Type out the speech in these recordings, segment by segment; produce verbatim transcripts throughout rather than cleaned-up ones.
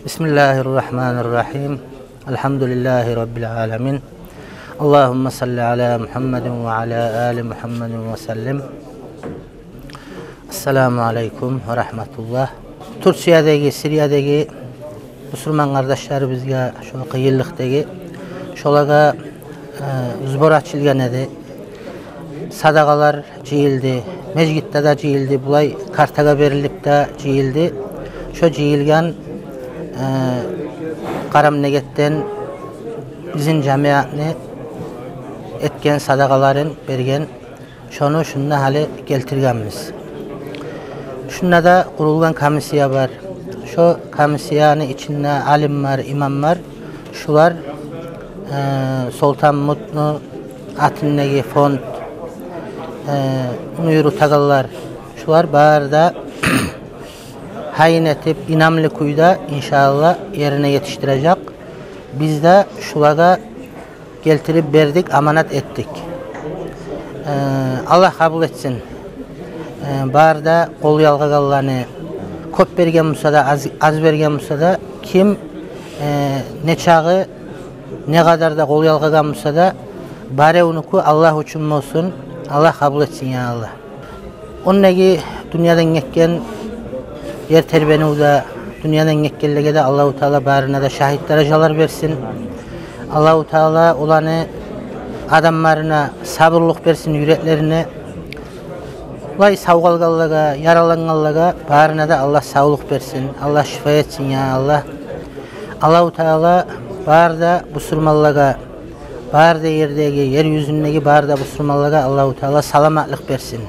بسم الله الرحمن الرحيم. الحمد لله رب العالمين. اللهم صل على محمد وعلى آل محمد وسلم. Ассаламу алейкум ва рагьматуллагь. Турциядагъы, Сириядагъы бусурман къардашларыбызгъа, шо къыйынлыкъдагъы, шолагъа, э, сбор ачылгъан эди. Садагъалар жыйылды, межитде де жыйылды, булай картагъа берилип де жыйылды. Шо жыйылгъан, э, Къарабудагъгентден бизин жамиятны этген садагъаларын берген, шону шунда гьали гелтиргенбиз. Шунда да къурулгъан комиссия бар. Шо комиссияны ичинде алим бар, имам бар. Шулар, э, Солтанмутну атындагъы фонд, э, муну юрютегенлер, шулар бары да гьайын этип, инамлы кюйде, иншааллагь, ерине етишдирежек. Биз де шулагъа гелтирип бердик, аманат этдик. Э, Аллагь къабул этсин. Э, бары да къол ялгъагъанланы, кёп берген буса да, аз, аз берген буса да, ким, э, не чакъы, не къадар да къол ялгъагъан буса да, баревнюкю Аллагь учун болсун. Аллагь къабул этсин, я Аллагь. Ондагъы дюньядан гетген, ер тербенивде дюньядан гетгенлеге де Аллагьу Таала барына да шагьит даражалар берсин. Аллагьу Таала оланы адамларына сабурлукъ берсин, юреклерине. Булай сав къалгъанлагъа, яралангъанлагъа барына да Аллагь савлукъ берсин. Аллагь шифа этсин, я Аллагь. Аллагьу Таала бары да бусурманлагъа, бары да ердеги, ер юзюндеги бары да бусурманлагъа Аллагьу Таала саламатлыкъ берсин.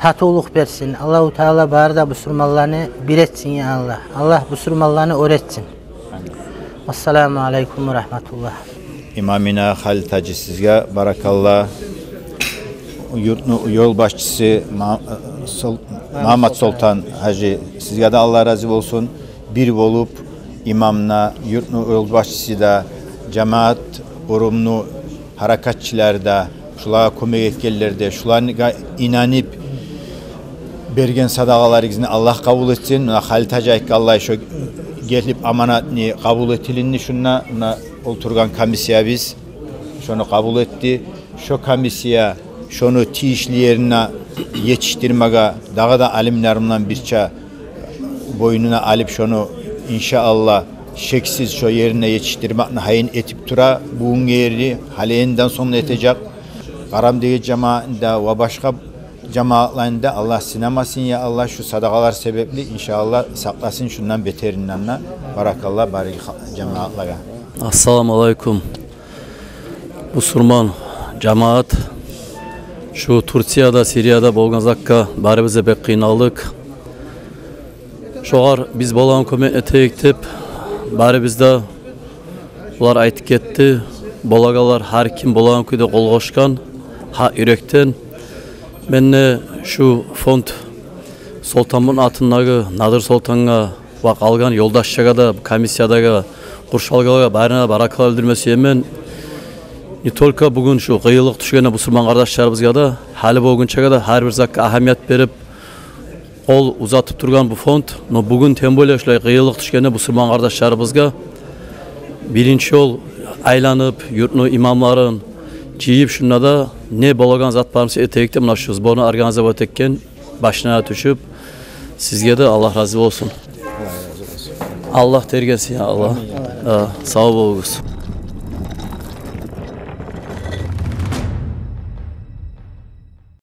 Татывлукъ берсин. Аллагьу Таала бары да бусурманланы бир этсин, я Аллагь. Аллагь бусурманланы оьр этсин. Ассаламу алейкум ва рагьматуллагь. Имамына Халил-гьажи, сизге баракалла. Юртну ёлбашчысы Ма-, Сол-, Магьаммат-Солтан-гьажи, сизге де Аллагь рази болсун. Бир болуп, имамына, юртну ёлбашчысы да, жамаат, урумну гьаракатчылар да, шулагъа кёмек этгенлер де, шулагъа инанып берген садагъаларыгъызны Аллагь къабул этсин. Муна Халил-гьажи айтгъанлай, шо гелип аманатны къабул этилинди шунда. Муна олтургъан комиссиябыз шону къабул этди. Шо комиссия шону тийишли ерине етишдирмеге дагъы да алимлер булан бирче бойнуна алып, шону, иншааллагь, шексиз шо ерине етишдирмекни гьайын этип тура. Бугюнге ерли гьали, энден сонг да этежек. Къарабудагъгент жамаатны да ва башгъа жамаатланы да Аллагь сынамасын, я Аллагь, шу садагъалар себепли, иншааллагь, сакъласын шундан бетеринден де. Баракалла баригиз жамаатлагъа. Ассаламу алейкум. Бусурман жамаат, шу Турцияда, Сирияда болгъан затгъа барыбыз да бек къыйналдыкъ. Шогъар биз болагъан кёмекни этейик деп, барыбыз да, булар айтып гетди, болагъанлар, гьар ким болагъан кюйде къол къошгъан, гьакъ юрекден. Мен де шу фонд Солтанмутну атындагъы Надир-Солтангъа ва къалгъан ёлдашлагъа да, комиссиядагъы къуршалгъалагъа, барына да баракалла билдирме сюемен. Не только бугюн шу къыйынлыкъ тюшгенде бусурман къардашларыбызгъа да, гьали болгъунчагъа да гьар бир затгъа агьамият берип, къол узатып тургъан бу фонд, но бугюн, тем более, шулай къыйынлыкъ тюшгенде бусурман къардашларыбызгъа биринчи ёл айланып, юртну имамларын жыйып, шунда да не болагъан зат бар буса этейик деп, муна шу сборну организовать этген, башына тюшюп, сизге де Аллагь рази болсун. Аллагь тергесин, я Аллагь. Гьа, сав болугъуз.